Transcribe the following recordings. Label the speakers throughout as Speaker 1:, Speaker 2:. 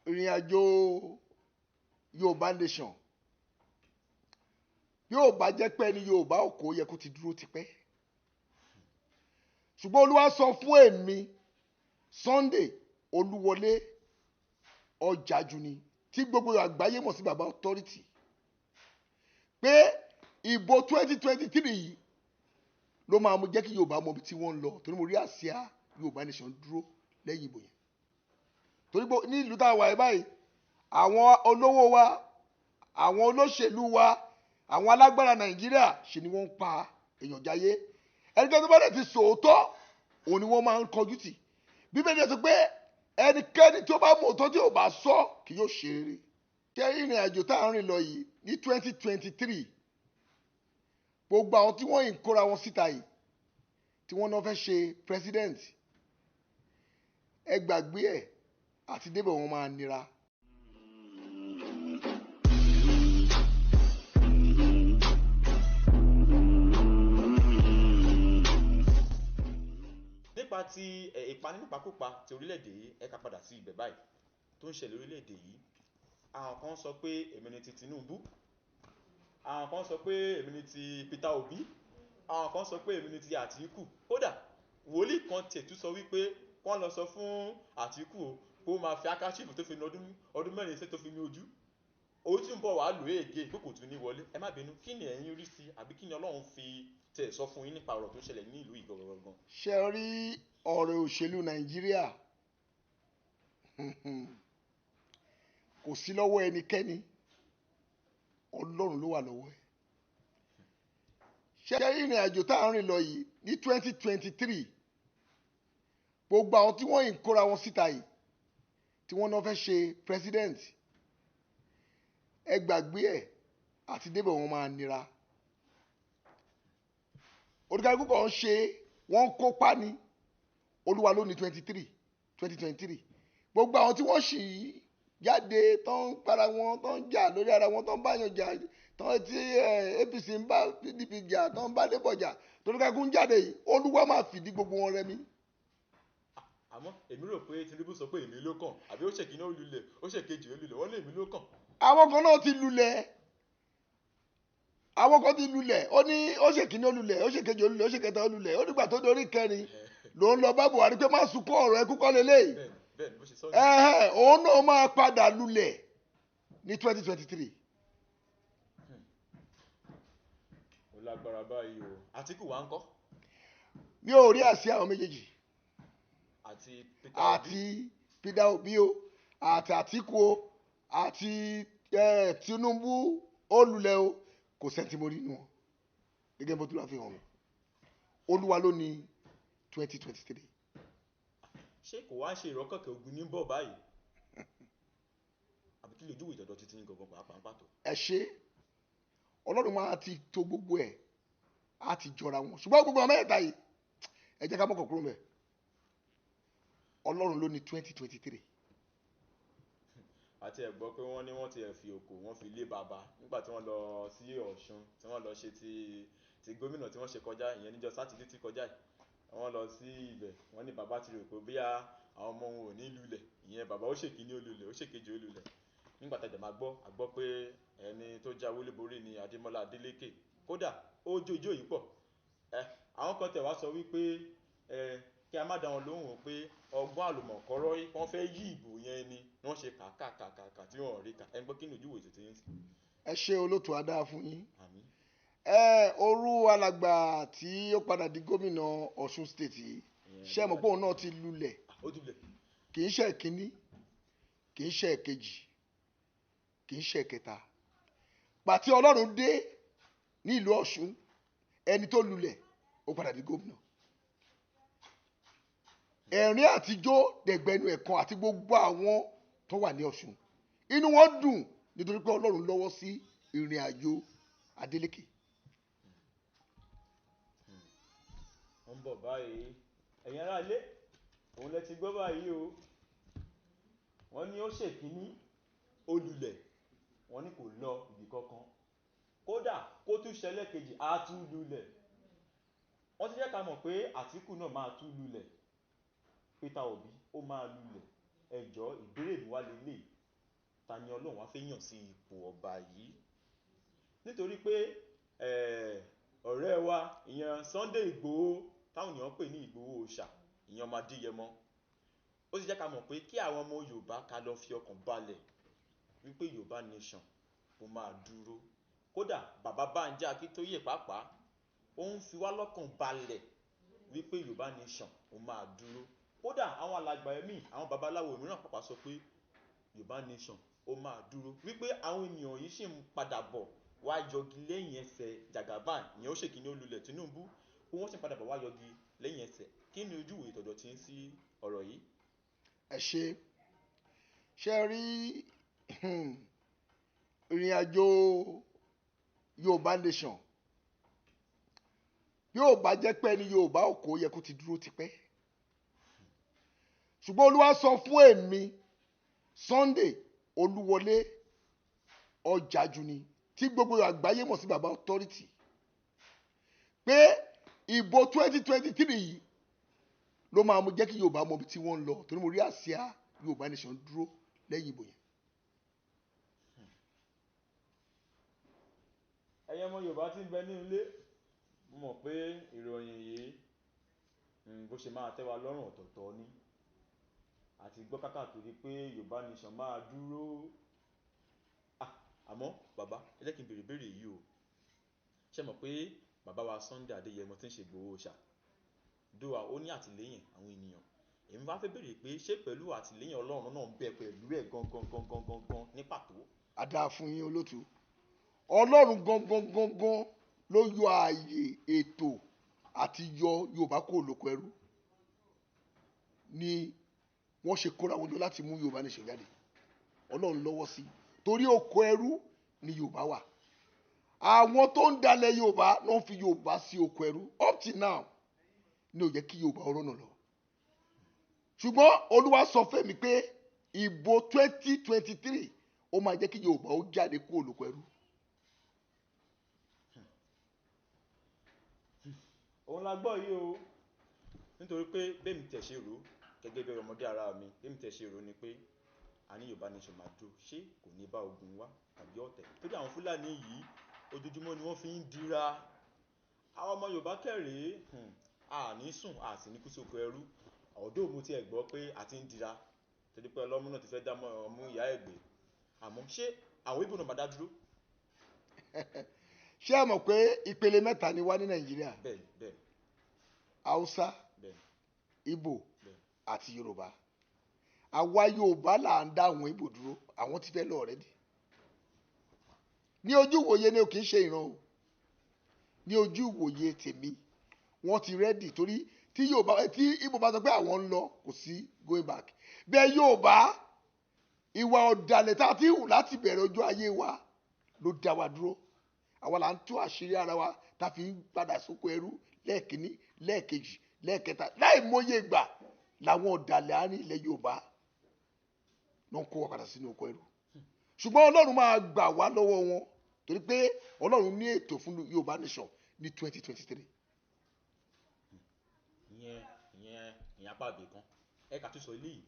Speaker 1: Ìrìn àjò Yorùbá Nation, yóò bá jẹ́ pé ẹni Yorùbá ò kó yẹ kó ti dúró tipẹ́, ṣùgbọ́n Olúwa sọ fún èmi Sunday Olúwọlé Ọ̀jájúní, tí gbogbo àgbáyé mọ̀ sí Baba Authority, pé ìbò 2023 yìí ló máa mú jẹ́ kí Yorùbá mọ ibi tí wọ́n ń lọ, torí mo rí àsíá Yorùbá Nation dúró lẹ́yìn ìbò yẹn. Torí pé ní ìlú tá a wà yìí báyìí, àwọn olówó wa, àwọn olóṣèlú wa, àwọn alágbára Nàìjíríà ṣe ni wọ́n ń pa èèyàn jáyé. Ẹnikẹ́ni tó bá dẹ̀ ti sòótọ́, òun ni wọ́n máa ń kọjú tì. Bíbélì sọ pé ẹnikẹ́ni tó bá mọ̀ òótọ́ tí ò bá sọ kì yóò ṣe rere. Ṣé ìrìn àjò tá à ń rìn lọ yìí ní 2023, gbogbo àwọn tí wọ́n ń kóra wọn síta yìí tí wọ́n náà fẹ́ ṣe president, ẹ gbàgbé ẹ̀, àti débẹ̀ wọn máa nira.
Speaker 2: Nípa ti ìpani nípakúpa ti orílẹ̀-èdè yìí, ẹ ká padà sí ibẹ̀ báyìí tó ń ṣẹlẹ̀ orílẹ̀-èdè yìí. Àwọn kan sọ pé èmi ni ti Tinubu, àwọn kan sọ pé èmi ni ti Peter Obi, àwọn kan sọ pé èmi ni ti Àtíkù. Kódà wòlíì kan tiẹ̀ tún sọ wípé wọ́n lọ sọ fún Àtíkù o kó máa fi akáṣífù tó fi ní ọdún mẹ́rin ṣe tó fi ní ojú owó tí ń bọ̀ wá lò éègé pé kò tún ní wọlé. Ẹ má bínú, kí ni ẹ̀yin rí sí, àbí kí ni Ọlọ́run fi tẹ̀ sọ fún yín nípa ọ̀rọ̀ tó ṣẹlẹ̀ ní ìlú yìí gangan?
Speaker 1: Ṣe rí ọ̀rọ̀ òṣèlú Nàìjíríà kò sí lọ́wọ́ ẹnikẹ́ni, Ọlọ́run ló wà lọ́wọ́ ẹ̀. Ṣe ìrìn àjò tá à ń rìn lọ yìí ní 2023, gbogbo àwọn tí wọ́n ń kóra wọn síta yìí tí wọ́n náà fẹ́ ṣe president, ẹ gbàgbé ẹ̀, àti débẹ̀ wọn máa nira. Oníkálukú kan ń ṣe, wọ́n ń kópa ní Olúwa ló ní 2023. Gbogbo àwọn tí wọ́n sì jáde tó ń para wọn, tó ń jà lórí ara wọn, tó ń báyàn jà, tó ń tí APC ń bá PDP jà, tó ń bá Labour jà, toríkálukú ń jáde yìí, Olúwa máa fìdí gbogbo wọn rẹmi.
Speaker 2: Àmọ́ èmi rò pé Tinubu sọ pé èmi ló kàn, àbí ó ṣèkínní ó lulẹ̀, ó ṣèkejì ó lulẹ̀, wọ́n lé èmi ló kàn.
Speaker 1: Àwọn kan náà ti lulẹ̀, àwọn kan ti lulẹ̀. Ó ní ó ṣèkínní ó lulẹ̀, ó ṣèkejì ó lulẹ̀, ó ṣèkẹta ó lulẹ̀, ó nígbà tó dorí kẹrin ló ń lọ bá Buhari pé má sunkún, ọ̀rọ̀ ẹkú kọ́ lélẹ́yìí.
Speaker 2: Bẹ́ẹ̀ni, bó ṣe sọ.
Speaker 1: Òun náà máa padà lulẹ̀ ní 2023.
Speaker 2: Ó lágbára báyìí o. Àtíkù wa ń kọ́?
Speaker 1: Mi ò rí àsíá àwọn méjèèjì.
Speaker 2: Àti Peter Obi.
Speaker 1: Àti Peter Obi o, àti Àtíkù o, àti Tinubu ó lulẹ̀ o, kò sẹ́ńtì mo rí inú wọn gẹ́gẹ́ bó tó lọ́ọ́ fi hàn mí. Olúwa ló ní 2023.
Speaker 2: Ṣé kò wá ń ṣe ìrọ́kọ̀kẹ́ ogun ní bọ̀ báyìí, àbí kí lójú ìjọ̀dọ̀ títí ní gangan pàápàá pàtó?
Speaker 1: Ẹ ṣe, Ọlọ́run máa ti to gbogbo ẹ̀, á ti jọra wọn, ṣùgbọ́n gbogbo àwọn mẹ́ta yìí, ẹ jẹ́ ká mọ̀kàn kúrò mẹ́. Ọlọ́run ló ní 2023.
Speaker 2: Àti ẹ̀ gbọ́ pé wọ́n ní wọ́n ti ẹ̀ fi òkò wọ́n fi lé bàbá nígbà tí wọ́n lọ sí Ọ̀ṣun, tí wọ́n lọ ṣe ti gómìnà tí wọ́n ṣe kọjá, ìyẹn níjọ́ Sátidé tí kọjá yìí. Wọ́n lọ sí ibẹ̀, wọ́n ní bàbá ti rò pé bóyá àwọn ọmọ wọn ò ní lulẹ̀, ìyẹn bàbá ó ṣèkíní ó lulẹ̀, ó ṣèkejì ó lulẹ̀. Nígbà tá a jẹ̀ máa gbọ́, a gbọ́ pé ẹni tó jáwé olúborí ni Adémọ́lá Adélékè. Kódà ó jó ijó yìí pọ̀. Àwọn kan tẹ̀ wá sọ wípé kí a má dá wọn lóhùn pé ọgbọ́n àlùmọ̀kọ́rọ́ yìí wọ́n fẹ́ yí ìbò yẹn ni wọ́n ṣe kàkàkàkà tí wọ́n rí kà. Ẹ gbọ́, kí ni ojú ìwòye tètè yín sí?
Speaker 1: Ẹ ṣe olóòtú, adá fún yín.
Speaker 2: Àmín.
Speaker 1: Orú alàgbà tí ó padà di gómìnà Ọ̀ṣun State yìí, ṣé mọ̀ pé òun náà ti lulẹ̀?
Speaker 2: Ó ti lulẹ̀.
Speaker 1: Kì í ṣe ìkíní, kì í ṣe ìkejì, kì í ṣe ìkẹta. Pàtí Ọlọ́run dé ní ìlú Ọ̀ṣun, ẹni tó lulẹ̀ ó padà di gómìnà. Ẹ̀rín àtijọ́ dẹ̀gbẹ́nu ẹ̀kan àti gbogbo àwọn tó wà ní Ọ̀ṣun, inú wọn dùn nítorí pé Ọlọ́run lọ́wọ́ sí ìrìn àjò Adélékè.
Speaker 2: Wọ́n ń bọ̀ báyìí, ẹ̀yin ará ilé, òun lẹ ti gbọ́ báyìí o. Wọ́n ní ó ṣèkínní ó lulẹ̀, wọ́n ní kò lọ ibì kankan, kódà kó tún ṣẹlẹ̀ kejì á tún lulẹ̀. Wọ́n ti jẹ́ ká mọ̀ pé Àtíkù náà máa tún lulẹ̀, Peter Obi ó máa lulẹ̀. Ẹjọ́ ìbéèrè mi wá lélẹ̀. Ta ni Ọlọ́run wá fẹ́ yàn sí ipò ọba yìí? Nítorí pé ọ̀rẹ́ wa ìyẹn Sunday Ìgbòho, táwọn èèyàn ń pè ní Ìgbòho Òòṣà, ìyẹn ọmọ Adéyẹmọ, ó sì jẹ́ ká mọ̀ pé kí àwọn ọmọ Yorùbá ká lọ fi ọkàn balẹ̀ wípé Yorùbá nation ó máa dúró. Kódà bàbá Bánjí Akíntóyè pàápàá ó ń fi wá lọ́kàn balẹ̀ wípé Yorùbá nation ó máa dúró. Kódà àwọn alàgbà ẹ̀mí, àwọn babaláwo mìíràn pàápàá sọ pé Yorùbá nation ó máa dúró, wípé àwọn ènìyàn yìí sì ń padà bọ̀ wá yọgi lẹ́yìn ẹsẹ̀ Jagaban, ìyẹn ó ṣèkínní ó lulẹ̀ Tinubu, pé wọ́n sì ń padà bọ̀ wá yọgi lẹ́yìn ẹsẹ̀. Kí ni ojú ìwòye tọ̀dọ̀ tí ń sí ọ̀rọ̀ yìí?
Speaker 1: Ẹ ṣe ṣe rí ìrìn àjò Yorùbá nation, yóò bá jẹ́ pé ẹni Yorùbá ò kó yẹ kó ti dúró tipẹ́, ṣùgbọ́n Olúwa sọ fún èmi Sunday Olúwọlé Ọ̀jájúní tí gbogbo àgbáyé mọ̀ sí bàbá authority pé ìbò 2023 yìí ló máa mú jẹ́ kí Yorùbá mọ ibi tí wọ́n ń lọ, torí mo rí àsíá Yorùbá nation dúró lẹ́yìn ìbò yẹn.
Speaker 2: Ẹ̀yin ọmọ Yorùbá tí ń bẹ ní ilé, mo mọ̀ pé ìròyìn yìí bó ṣe máa tẹ́ wa lọ́rùn ọ̀tọ̀ọ̀tọ̀ ni. Àti gbọ́ kákàkiri pé Yorùbá nation máa dúró. Àmọ́ bàbá, ẹ jẹ́ kí n béèrè ìbéèrè yìí o. Ṣé mọ̀ pé bàbá wa Sunday Adéyẹmọ tí ń ṣe Ìgbòho Òòṣà, dóà ó ní àtìlẹ́yìn àwọn ènìyàn. Èmi bá fẹ́ béèrè pé ṣé pẹ̀lú àtìlẹ́yìn Ọlọ́run náà ń bẹ pẹ̀lú ẹ̀ gangan gangan gangan ní pàtó?
Speaker 1: A dáa fún yín olótùú. Ọlọ́run gangan gangan ló yọ ààyè ètò àti yọ Yorùbá kúrò lóko ẹrú ni wọ́n ṣe kóra wọn jọ láti mú Yorùbá nation jáde. Ọlọ́run lọ́wọ́ sí i, torí oko ẹrú ni Yorùbá wà. Àwọn tó ń dalẹ̀ Yorùbá ló ń fi Yorùbá sí oko ẹrú up till now ni ò jẹ́ kí Yorùbá ọ̀rọ̀ náà lọ. Ṣùgbọ́n Olúwa sọ fẹ́mi pé ìbò 2023 ó máa jẹ́ kí Yorùbá ó jáde kúrò lóko ẹrú.
Speaker 2: Òun la gbọ́ yìí o, nítorí pé bẹ́ẹ̀ mi tẹ̀ ṣe rò gẹ́gẹ́ bí ọmọdé ara mi, bẹ́ẹ̀ mi tẹ̀ ṣe rò ni pé a ní Yorùbá nation máa dúró, ṣé kò ní bá ogun wá tàbí ọ̀tẹ̀? Torí àwọn Fúlàní yìí ojoojúmọ́ ni wọ́n fi ń dira. Àwọn ọmọ Yorùbá kẹ̀ré, a ní sùn, a sì ní kú sóko ẹrú. Ọ̀dọ́ mo ti ẹ̀ gbọ́ pé a ti ń dira, torí pé ọlọ́mú náà ti fẹ́ dá ọmú ìyá ẹ̀ gbé. Àmọ́ ṣé àwọn Ìgbò náà máa dá dúró?
Speaker 1: Ṣé ẹ mọ̀ pé ìpele mẹ́ta ni wá ní Nàìjíríà?
Speaker 2: Bẹ́ẹ̀ni, bẹ́ẹ̀ni.
Speaker 1: Haúsá,
Speaker 2: Bẹ́ẹ̀ni.
Speaker 1: Ìgbò
Speaker 2: Bẹ́ẹ̀ni.
Speaker 1: àti Yorùbá. Àwa Yorùbá là ń dá àwọn Ìgbò dúró, àwọn ti fẹ́ lọ already. Ní ojú ìwòye ni o, kì í ṣe ìran o. Ní ojú ìwòye tèmi, wọ́n ti ready, torí tí Yorùbá, tí Ìgbò bá sọ pé àwọn ń lọ, kò sí going back. Bẹ́ẹ̀ Yorùbá, ìwà ọ̀dàlẹ̀ tá a ti hù láti bẹ̀rẹ̀ ọjọ́ ayé wa ló dá wa dúró. Àwa là ń tú àṣírí ara wa tá a fi ń padà sóko ẹrú lẹ́ẹ̀kínní, lẹ́ẹ̀kejì, lẹ́ẹ̀kẹta, láì mọye ìgbà làwọn ọ̀dàlẹ̀ àárín ilẹ̀ Yorùbá ló ń kó wa padà sínú oko ẹrú. Ṣùgbọ́n Ọlọ́run máa gbà wá lọ́wọ́ wọn, torí pé Ọlọ́run ní ètò fún Yorùbá nation ní 2023.
Speaker 2: Ìyẹn apá ibì kan. Ẹ kà tún sọ eléyìí.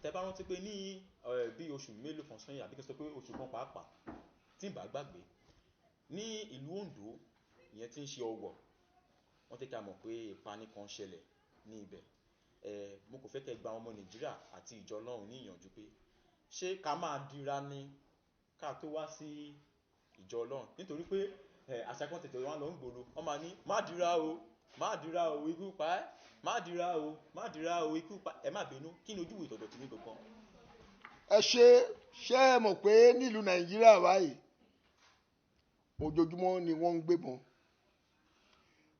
Speaker 2: Tẹ bá rántí pé ní bí oṣù mélòó kan sẹ́yìn, àbí kí n sọ pé oṣù kan pàápàá, tí n bá gbàgbé, ní ìlú Ondo, ìyẹn tí ń ṣe Ọ̀wọ̀, wọ́n ti ká mọ̀ pé ìpani kan ṣẹlẹ̀ ní ibẹ̀. Mo kò fẹ́ kẹ́ gba ọmọ Nàìjíríà àti ìjọ Ọlọ́run ní ìyànjú pé ṣé ká máa dira ni ká tó wá sí ìjọ Ọlọ́run? Nítorí pé àṣà kan tètè wá lọ ń gbòòrò, wọ́n máa ní má dira o, má dira o, ikú pa ẹ́, má dira o, má dira o, ikú pa ẹ́. Ẹ má bínú, kí ni ojú ìwòye tọ̀dọ̀ tí ní gangan?
Speaker 1: Ẹ ṣé ẹ mọ̀ pé nílùú Nàìjíríà báyìí ojoojúmọ́ ni wọ́n ń gbébọn.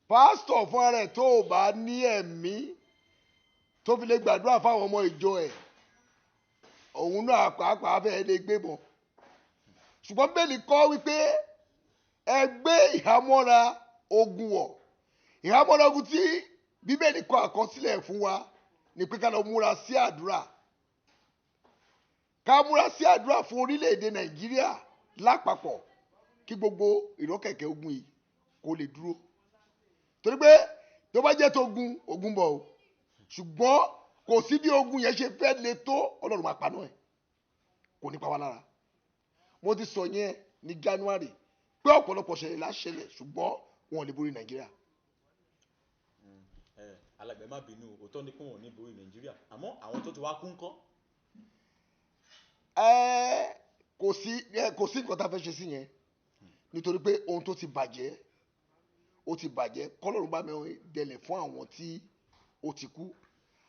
Speaker 1: Pásítọ̀ fúnra rẹ̀ tó o bá ní ẹ̀mí tó fi lè gbàdúrà fáwọn ọmọ ìjọ ẹ̀, òun náà pàápàá fẹ́ lè gbébọn. Ṣùgbọ́n Bíbélì kọ́ wípé ẹ gbé ìhámọ́ra ogun wọ̀. Ìhámọ́ra ogun tí Bíbélì kọ àkọsílẹ̀ fún wa ni pé ká lọ múra sí àdúrà. Ká múra sí àdúrà fún orílẹ̀-èdè Nàìjíríà lápapọ̀ kí gbogbo ìrọ́kẹ̀kẹ̀ ogun yìí kó lè dúró. Torí pé tó bá jẹ́ tó ogun, ogun bọ̀ o. Ṣùgbọ́n kò sí bí ogun yẹn ṣe fẹ́ le tó, Ọlọ́run máa paná ẹ̀. Kò ní pa wá lára. Mo ti sọ yẹn ní January pé ọ̀pọ̀lọpọ̀ ṣẹlẹ̀ láṣẹlẹ̀, ṣùgbọ́n wọn ò lè borí Nàìjíríà.
Speaker 2: Alàgbẹ̀, má bínú, òótọ́ ni pé wọn ò ní borí Nàìjíríà, àmọ́ àwọn tó ti wá kú ńkọ́?
Speaker 1: Ẹ kò sí nǹkan tá a fẹ́ ṣe sí yẹn, nítorí pé ohun tó ti bàjẹ́ ó ti bàjẹ́. Kọ́lọ́run bá mi dẹlẹ̀ fún àwọn tí ó ti kú,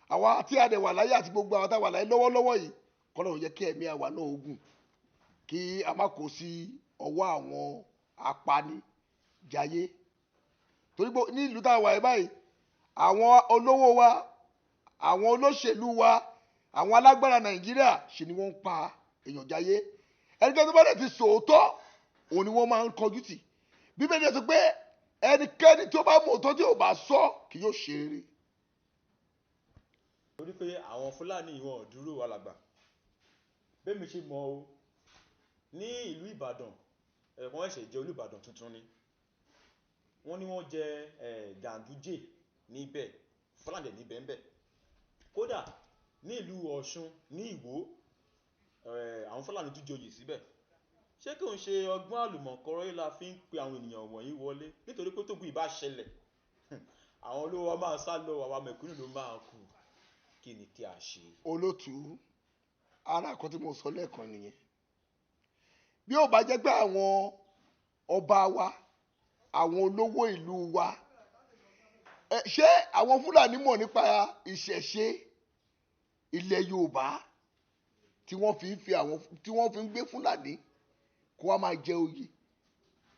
Speaker 1: àwa tí a dẹ̀ wà láyé àti gbogbo àwọn tá a wà láyé lọ́wọ́lọ́wọ́ yìí, kọ́lọ́run jẹ́ kí ẹ̀mí àwa náà ogun, kí a má kó sí ọwọ́ àwọn apanijayé. Torí pé ní ìlú tá a wà yìí báyìí, àwọn olówó wa, àwọn olóṣèlú wa, àwọn alágbára Nàìjíríà ṣe ni wọ́n ń pa èèyàn jayé. Ẹnikẹ́ni tó bá dẹ̀ ti sòótọ́, òun ni wọ́n máa ń kọjú tì. Bíbélì sọ pé ẹnikẹ́ni tó bá mọ̀ òótọ́ tí ò bá sọ kì yóò ṣe rere.
Speaker 2: Torí pé àwọn Fúlàní wọn ò dúró, alàgbà. Bẹ́ẹ̀ mi ṣe mọ̀ o, ní ìlú Ìbàdàn, wọ́n ṣẹ̀ṣẹ̀ jẹ Olúbàdàn tuntun ni. Wọ́n ní wọ́n jẹ Ganduje níbẹ̀, Fúlàní níbẹ̀ ń bẹ̀. Kódà ní ìlú Ọ̀ṣun ní Ìwó, àwọn Fúlàní tún joyè síbẹ̀. Ṣé kò ń ṣe ọgbọ́n àlùmọ̀kọ́rọ́ yìí la fi ń pe àwọn ènìyàn wọ̀nyí wọlé? Nítorí pé tógun ìbá ṣẹlẹ̀, àwọn olówó wa máa sá lọ, àwa mẹ̀kúnnù ló máa kù. Kí ni kí a ṣe?
Speaker 1: Olótùú, ara kan tí mo sọ lẹ́ẹ̀kan nìyẹn. Bí ó bá jẹ́ pé àwọn ọba wa, àwọn olówó ìlú wa, ṣé àwọn Fúlàní mọ̀ nípa ìṣẹ̀ṣe ilẹ̀ Yorùbá tí wọ́n fi ń fi àwọn tí wọ́n fi ń gbé Fúlàní kó wá máa jẹ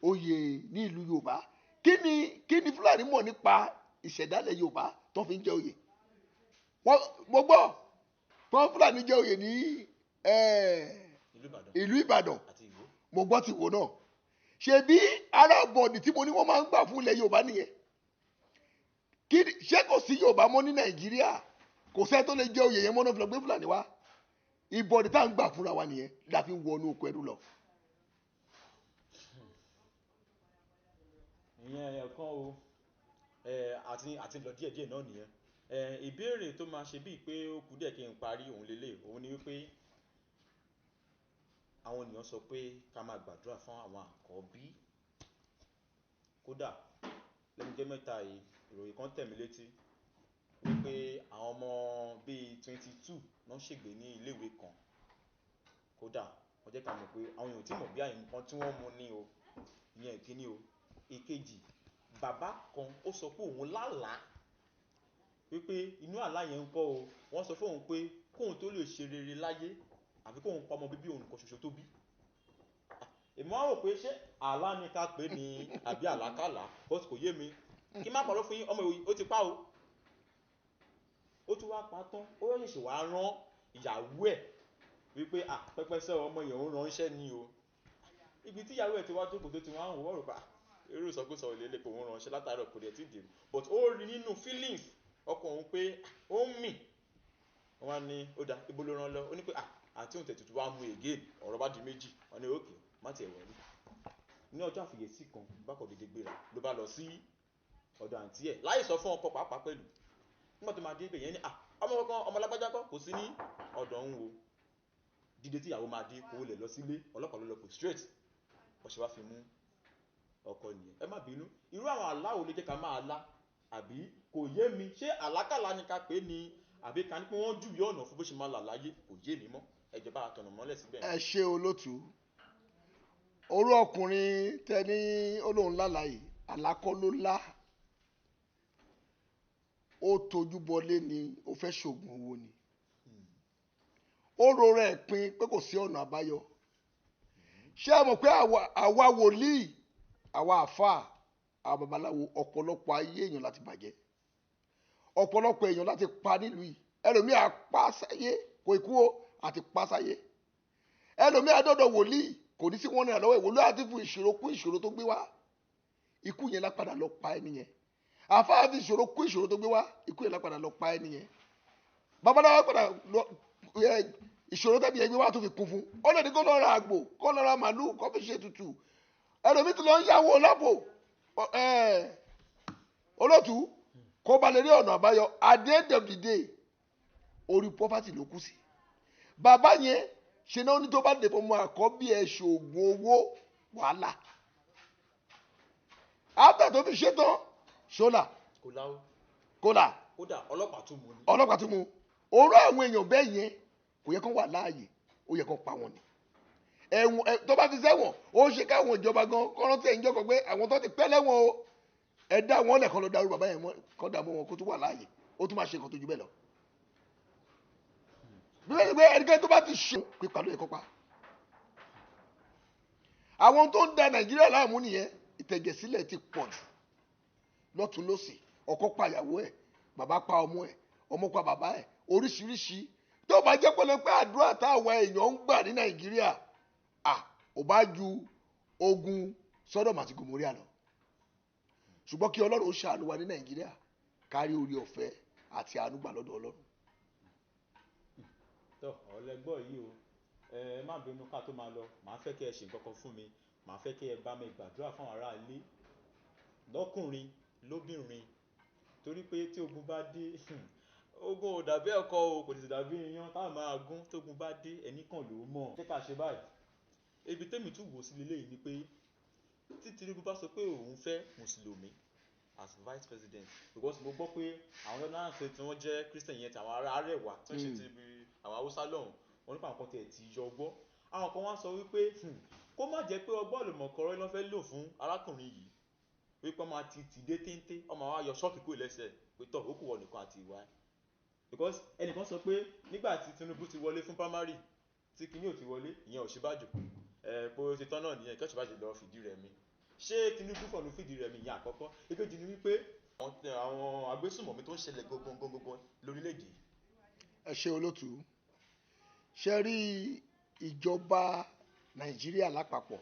Speaker 1: oyè ní ìlú Yorùbá? Kí ni Fúlàní mọ̀ nípa ìṣẹ̀dálẹ̀ Yorùbá tó fi ń jẹ oyè? Wọ́n mo gbọ́ wọ́n Fúlàní jẹ oyè ní
Speaker 2: ìlú Ìbàdàn,
Speaker 1: ìlú Ìbàdàn
Speaker 2: àti Ìwó.
Speaker 1: Mo gbọ́ ti wò náà. Ṣebí arábọ̀dì tí mo ní wọ́n máa ń gbà fún ilẹ̀ Yorùbá nìyẹn. Ṣé kò sí Yorùbá mọ́ ní Nàìjíríà? Kò sẹ́ni tó lè jẹ oyè yẹn mọ́ náà fi lọ gbé Fúlàní wá. Ìbọ̀dì tá à ń gbà fúnra wa nìyẹn la fi ń wọnú oko ẹrú lọ.
Speaker 2: Ìyẹn ẹ̀kan o, àti lọ díẹ̀díẹ̀ náà nìyẹn. Ìbéèrè tó máa ṣe bíi pé ó kù díẹ̀ kí n parí òun lélẹ̀, òun ni wípé àwọn ènìyàn sọ pé ká máa gbàdúrà fún àwọn àkọ́bí. Kódà lẹ́nu ọjọ́ mẹ́ta yìí, ìròyìn kan tẹ̀ mí létí wípé àwọn ọmọ bíi 22 ló ń ṣègbè ní ilé ìwé kan. Kódà wọ́n jẹ́ ká mọ̀ pé àwọn èèyàn ò tí mọ̀ bí àyè nǹkan tí wọ́n mú ní o. Ìyẹn ìkíní o. Ìkejì, bàbá kan ó sọ pé òun lálàá wípé inú àlá yẹn ń kọ́ o. Wọ́n sọ fún òun pé kóun tó lè ṣe rere láyé àfi kóun pa ọmọ bíbí òun kan ṣoṣo tó bí. Èmi wá rò pé ṣé àlá ni ká pè ní àbí àlákàlà, ó kò yé mi. Kí má parọ́ fún yín, ọmọ yìí ó ti pa o. Ó tún wá pa tán, ó ṣẹ̀ṣẹ̀ wá rán ìyàwó ẹ̀ wípé à pẹpẹsẹ ọmọ yẹn ń ránṣẹ́ ni o. Ibi tí ìyàwó ẹ̀ ti wá jókòó tó ti wá ń wò, wọ́n rò pé irú ìsọkúsọ ò lè lè pé òun ránṣẹ́ látàárọ̀ kò dẹ̀ tí ì dé. But ó rí nínú feelings ọkàn òun pé ó ń mì. Wọ́n wá ní ó dá ibo ló rán lọ. Ó ní pé àǹtí òun tẹ̀tù wá mú again, ọ̀rọ̀ bá di méjì. Wọ́n ní okay, má tiẹ̀ wọ̀rí. Ní ọjọ́ àfiyèsí kan, bákan dédé gbéra ló bá lọ sí ọ̀dọ̀ àǹtí ẹ̀ láì sọ fún ọkọ pàápàá pẹ̀lú. Nígbà tó máa dé ibẹ̀ yẹn ní ọmọ kankan, ọmọ lágbájá kọ́ kò sí ní ọ̀dọ̀ òun o. Dídé tí ìyàwó máa dé kó lè lọ sílé, ọlọ́pàá ló lọ pè straight. Bó ṣe wá fi mú ọkọ nìyẹn. Ẹ má bínú, irú àwọn àlá wo ló jẹ́ ká máa lá? Àbí kò yé mi, ṣé àlákàlà ni ká pè é ní àbí ká ní pé wọ́n júwe ọ̀nà fún bó ṣe máa là láyé? Kò yé mi mọ́. Ẹ jọ̀ọ́ bá wa tọ̀nà mọ́lẹ̀ síbẹ̀.
Speaker 1: Ẹ ṣe olótùú. Orú ọkùnrin tẹ ní olóhùn lálàá yìí, àlákọ́ ló lá. Ó tojú bọlé ni, ó fẹ́ ṣògùn owó ni. Ó rora ẹ̀ pin pé kò sí ọ̀nà àbáyọ. Ṣé ẹ mọ̀ pé àwa wòlíì, àwa àfáà, àwa babaláwo, ọ̀pọ̀lọpọ̀ ayé èèyàn láti bàjẹ́. Ọ̀pọ̀lọpọ̀ èèyàn láti pa nílùú yìí. Ẹlòmíì á pa sáyé, kò ikú o, àti pa sáyé. Ẹlòmíì á dọ̀dọ̀ wòlíì, kò ní sí wọn náírà lọ́wọ́ ìwòlúwa àti fún ìṣòro kún ìṣòro tó gbé wá. Ikú yẹn lápadà lọ pa ẹni yẹn. Àfáà fi ìṣòro kún ìṣòro tó gbé wá, ikú yẹn lápadà lọ pa ẹni yẹn. Babaláwo padà lọ ìṣòro tẹ̀mí ẹgbẹ́ wa tó fi kún fún. Ó lè ní kó lọ ra àgbò, kó lọ ra màlúù, kó fi ṣe ètùtù. Ẹlòmíì tó lọ ń yáwó lápò. Olótùú, kó ba lè rí ọ̀nà àbáyọ. At the end of the day, orí poverty ló kú sí. Bàbá yẹn Ṣe náà ní tó bá lè fọmọ àkọ́bí ẹ̀ ṣoògùn owó, wàhálà. After tó fi ṣetán, ṣọlá
Speaker 2: Kò láwó.
Speaker 1: Kólà.
Speaker 2: Kódà ọlọ́pàá tún mú ni.
Speaker 1: Ọlọ́pàá tún mú. Orú àwọn èèyàn bẹ́ẹ̀ yẹn kò yẹ kó wà láàyè, ó yẹ kó pa wọn ni. Ẹ̀wọ̀n ẹ̀ tó bá fi sẹ́wọ̀n, ó ṣe káwọn ìjọba gan kọ́rọ́ tẹ̀ ń jọkọ̀ pé àwọn tó ti pẹ́ lẹ́wọ̀n o, ẹ dá wọn lẹ̀kọ́ lọ darú bàbá yẹn mọ́, kọ́ dààmú wọn kó tún wà láàyè, ó tún máa ṣe nǹkan tó ju bẹ́ẹ̀ lọ. Bí wọ́n ti pé ẹnikẹ́ni tó bá ti ṣe pípa ló yẹ kó pa. Àwọn tó ń da Nàìjíríà láàmú nìyẹn. Ìtẹ̀jẹ̀sílẹ̀ ti pọ̀ jù lọ́tún lọ́sì. Ọkọ pa ìyàwó ẹ̀, bàbá pa ọmọ ẹ̀, ọmọ pa bàbá ẹ̀, oríṣiríṣi. Tó bá jẹ́ pẹ́lẹ́pẹ́ àdúrà táwọn èèyàn ń gbà ní Nàìjíríà, à ò bá ju ogun Sọ́dọ̀mù àti Gòmórà lọ. Ṣùgbọ́n kí Ọlọ́run ó ṣàánú wa ní Nàìjíríà, kárí orí ọ̀fẹ́ àti àánú gbà lọ́dọ̀ Ọlọ́run.
Speaker 2: Tọ́ ọ̀lẹ́gbọ́ yìí o, ẹ má bínú, ká tó máa lọ, màá fẹ́ kí ẹ ṣe nǹkan kan fún mi. Màá fẹ́ kí ẹ bá mi gbàdúrà fún àwọn ará ilé, lọ́kùnrin lóbìnrin, torí pé tí ogun bá dé, ogun ò dàbí ẹ̀kọ́ o, kò sì dàbí iyán tá a máa gún. Tógun bá dé, ẹnì kan ló mọ̀. Ṣé ká ṣe báyìí? Ibi tẹ́mi tún wò sí leléyìí ni pé tí Tinubu bá sọ pé òun fẹ́ mùsùlùmí as vice president, because mo gbọ́ pé àwọn náà ṣe tí wọ́n jẹ́ Christian yẹn, tí àwọn ará Arẹwà tí wọ́n ṣe ti bí àwọn Haúsá lọ́hùn wọn, nípa nǹkan tiẹ̀ ti yọ ọgbọ́. Àwọn kan wá sọ wípé kó má jẹ́ pé ọgbọ́n àlùmọ̀kọ́rọ́ ló fẹ́ lò fún arákùnrin yìí, wípé ọmọ àti tìdé téńté, ọmọ wa yọ ṣọ́ọ̀kì kúrò lẹ́sẹ̀ pé tọ̀ ó kù wọ̀ nìkan àti ìwà ẹ̀. Because ẹnìkan sọ pé nígbà tí Tinubu ti wọlé fún primary, tí kinní ò ti wọlé, ìyẹn Ọ̀ṣínbàjò, ẹ pé ó ti tán náà nìyẹn, kí Ọ̀ṣínbàjò lọ fìdí rẹ̀ mi. Ṣé Tinubu fọ̀nù fìdí rẹ̀ mi? Ìyẹn àkọ́kọ́. Èkejì ni wípé àwọn agbésùnmọ̀mí tó ń ṣẹlẹ̀ gangan gangan lórílẹ̀‐èdè yìí.
Speaker 1: Ẹ ṣe, olótú. Ṣe rí ìjọba Nàìjíríà lápapọ̀,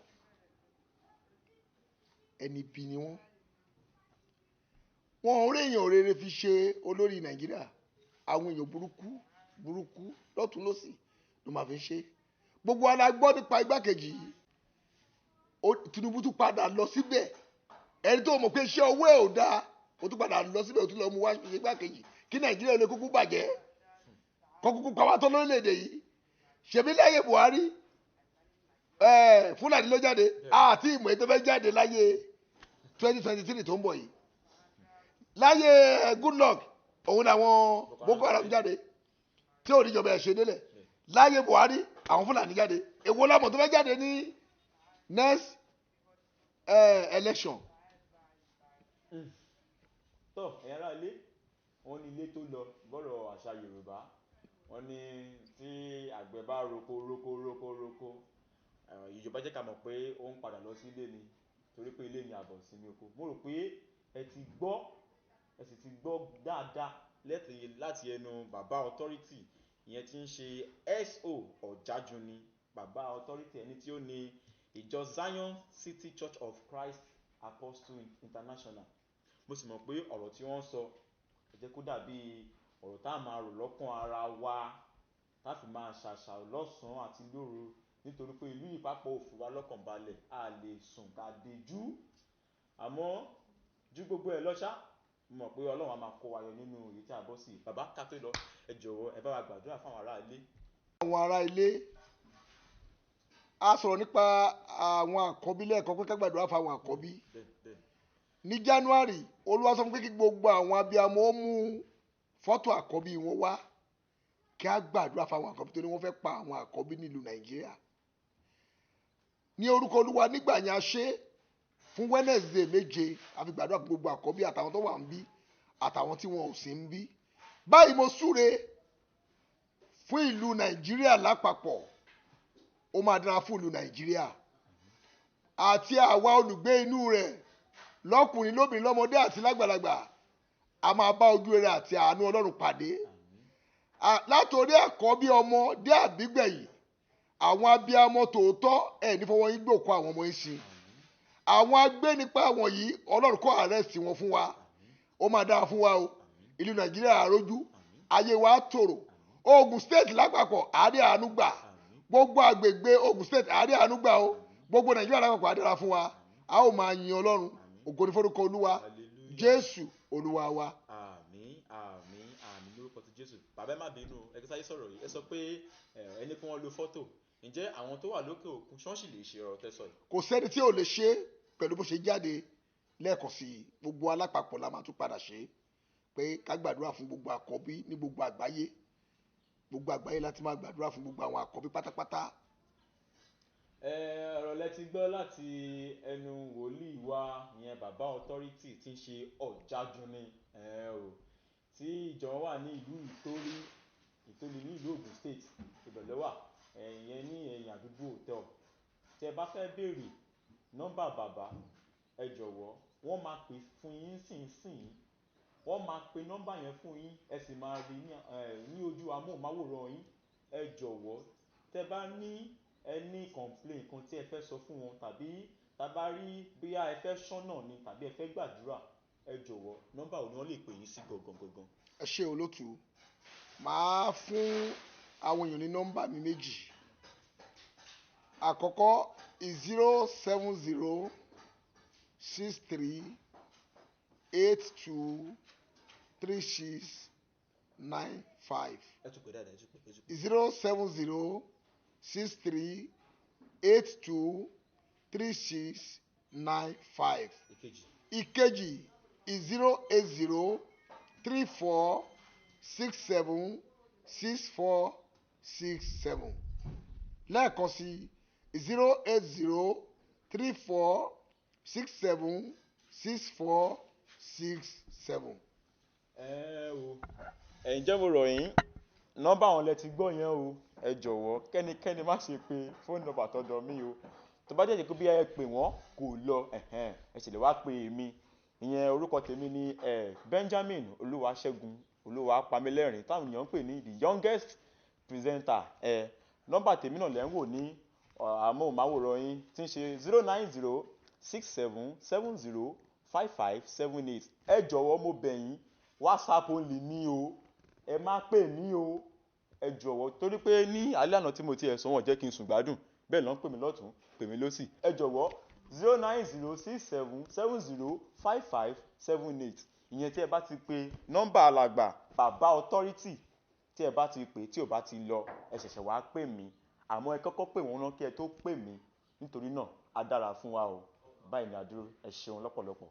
Speaker 1: ẹni bí ni wọ́n. Wọn ò rí èèyàn rere fi ṣe olórí Nàìjíríà. Àwọn èèyàn burúkú burúkú lọ́tún lọ́sì ló máa fi ṣe. Gbogbo wa la gbọ́ nípa igbákejì yìí. Tinubu tún padà lọ síbẹ̀. Ẹni tó mọ̀ pé iṣẹ́ owó ẹ̀ ò dáa, ó tún padà lọ síbẹ̀, ó tún lọ mú wá ṣe igbákejì kí Nàìjíríà lè kúkú bàjẹ́, kọ́ kúkú pa wá tán lórílẹ̀‐èdè yìí. Ṣèbí láyé Buhari, Fúlàní ló jáde, àti ìmọ̀ ètò fẹ́ jáde láyé 2023 tó ń bọ̀ yìí. Láyé Goodluck, òun làwọn Boko Haram jáde tí ò níjọba ẹ̀ ṣe délẹ̀. Láyé Buhari, àwọn Fúlàní jáde. Èwo lámọ̀ tó fẹ́ jáde ní next election?
Speaker 2: Tọ́ ẹ̀yin ará ilé, wọ́n ní ilé tó lọ bọ́rọ̀ àṣà Yorùbá, wọ́n ní tí àgbẹ̀ bá roko roko roko roko, ìjọba jẹ́ ká mọ̀ pé ó ń padà lọ sí ilé ni, torí pé ilé ni àbọ̀ sinmi oko. Mo rò pé ẹ ti gbọ́, ẹ sì ti gbọ́ dáadáa láti ẹnu bàbá authority, ìyẹn tí ń ṣe S.O. Ọ̀jájúni, bàbá authority, ẹni tí ó ní ìjọ Zion City Church of Christ Apostle International. Mo sì mọ̀ pé ọ̀rọ̀ tí wọ́n sọ, ẹ jẹ́ kó dàbí ọ̀rọ̀ tá a máa rò lọ́kàn ara wa, tá a fi máa ṣàṣàrò lọ́sàn-án àti lóru, nítorí pé ìlú yìí pápọ̀ ò fi wá lọ́kàn balẹ̀, a lè sùn ká dejú. Àmọ́ ju gbogbo ẹ̀ lọ ṣá, mo mọ̀ pé Ọlọ́run á máa kó wa yọ nínú èyí tí a bọ́ sí. Bàbá, ká tó lọ, ẹ jọ̀wọ́, ẹ bá wa gbàdúrà fún àwọn ará ilé.
Speaker 1: Àwọn ará ilé, a sọ̀rọ̀ nípa àwọn àkọ́bí lẹ́ẹ̀kan pé ká gbàdúrà fún àwọn àkọ́bí.
Speaker 2: Bẹ́ẹ̀ bẹ́ẹ̀.
Speaker 1: Ní January, Olúwa sọ fún pé kí gbogbo àwọn abiyamọ ó mú fọ́tò àkọ́bí wọn wá, kí á gbàdúrà fún àwọn àkọ́bí, tó ní wọ́n fẹ́ pa àwọn àkọ́bí nílùú Nàìjíríà. Ní orúkọ Olúwa, nígbà yẹn, a ṣe fún Wednesday 7, a fi gbàdúrà fún gbogbo àkọ́bí, àtàwọn tó wà ń bí, àtàwọn tí wọn ò sí ń bí. Báyìí, mo súre fún ìlú Nàìjíríà lápapọ̀. Ó máa dára fún ìlú Nàìjíríà àti àwa olùgbé inú rẹ̀, lọ́kùnrin lóbìnrin, lọ́mọdé àti lágbàlagbà. A máa bá ojú rere àti àánú Ọlọ́run pàdé. Látòrí àkọ́bí ọmọ dé àbígbẹ̀yìn, àwọn abiyamọ tòótọ́, ẹ̀ ní fọwọ́ yín gbòkó àwọn ọmọ yín sí. Àwọn agbénipa wọ̀nyí, Ọlọ́run kó arrest wọn fún wa. Ó máa dára fún wa o. Ìlú Nàìjíríà àrójú, ayé wa á tòrò. Ogun State lápapọ̀, àárẹ̀ àánú gbà. Gbogbo àgbègbè Ogun State, àárẹ̀ àánú gbà o. Gbogbo Nàìjíríà lápapọ̀, á dára fún wa. A ó máa yin Ọlọ́run. Ògo ní forúkọ Olúwa.
Speaker 2: Hallelujah.
Speaker 1: Jésù Olúwa wa.
Speaker 2: Àmín, àmín, àmín lórúkọ ti Jésù. Bàbá, ẹ má bínú, ẹ kí sáyé sọ̀rọ̀ yìí. Ẹ sọ pé ẹni kí wọ́n lo fọ́tò. Ǹjẹ́ àwọn tó wà lókè òkun ṣọ́ọ̀ṣì lè ṣe ọ̀rọ̀ tẹ́sọ̀ yìí?
Speaker 1: Kò sẹ́ni tí ò lè ṣe é pẹ̀lú bó ṣe jáde lẹ́ẹ̀kan sí i. Gbogbo alápapọ̀ la máa tún padà ṣe é pé ká gbàdúrà fún gbogbo àkọ́bí ní gbogbo àgbáyé. Gbogbo àgbáyé láti máa gbàdúrà fún gbogbo àwọn àkọ́bí pátápátá.
Speaker 2: Ọ̀rọ̀ lẹ ti gbọ́ láti ẹnu wòlíì wa, ìyẹn Bàbá Authority tí ń ṣe Ọ̀jájúní, o tí ìjọ wà ní ìlú Ìtòrí, Ìtòrí ní ìlú Ògùn State, ibẹ̀ ló wà, ìyẹn ní ẹ̀yìn àdúgbò hotel. Tí ẹ bá fẹ́ béèrè nọ́mbà bàbá, ẹ jọ̀wọ́, wọ́n máa pè fún yín sínsìnyí, wọ́n máa pe nọ́mbà yẹn fún yín, ẹ sì máa rí ní ojú amóhùnmáwòrán yín. Ẹ jọ̀wọ́, tẹ bá ní ẹni complain kan tí ẹ fẹ́ sọ fún wọn, tàbí tá bá rí bóyá ẹ fẹ́ ṣọ́nà ni tàbí ẹ fẹ́ gbàdúrà, ẹ jọ̀wọ́, nọ́mbà wo ni wọ́n lè pè yín sí gangan gangan?
Speaker 1: Ẹ ṣé olótùú. Màá fún àwọn èèyàn ní nọ́mbà mi méjì. Àkọ́kọ́, 07063823695.
Speaker 2: Ẹ tún pè dáadáa, ẹ tún pè, ẹ tún pè.
Speaker 1: 07063823695.
Speaker 2: Ìkejì.
Speaker 1: Ìkejì, 08034676467. Lẹ́ẹ̀kan sí, 08034676467.
Speaker 2: Ẹ o, ẹ̀yin jẹ́ mo rọ̀ yín, nọ́mbà wọn lẹ ti gbọ́ yẹn o. Ẹ jọ̀wọ́, kẹ́nikẹ́ni má ṣe pe fóònù nọ́mbà tọ́jọ́ mi o. Tó bá jẹ́ pé bí ẹ pè wọ́n kò lọ, ẹ̀hẹ́n, ẹ sì lè wá pe èmi. Ìyẹn orúkọ tèmi ni Benjamin Olúwaṣẹ́gun Olúwapamílẹ́rìn, táwọn èèyàn ń pè ní the youngest presenter. Nọ́mbà tèmi náà lẹ́ ń wò ní amóhùnmáwòrán yín tí ń ṣe 09067705578. Ẹ jọ̀wọ́, mo bẹ̀ yín, WhatsApp only ní o, ẹ má pè mí o, ẹ jọ̀wọ́, torí pé ní alẹ́ àná tí mo ti ẹ̀sùn wọn jẹ́ kí n sùn gbádùn, bẹ́ẹ̀ ló ń pè mí lọ́tún, pè mí lọ́sì. Ẹ jọ̀wọ́, 09067705578. Ìyẹn tí ẹ bá ti pe nọ́mbà alàgbà Bàbá Authority, tí ẹ bá ti pè tí ò bá ti lọ, ẹ ṣẹ̀ṣẹ̀ wá pè mí, àmọ́ ẹ kọ́kọ́ pè wọ́n náà kí ẹ tó pè mí. Nítorí náà á dára fún wa o. Báyìí ni a dúró. Ẹ ṣeun lọ́pọ̀lọpọ̀.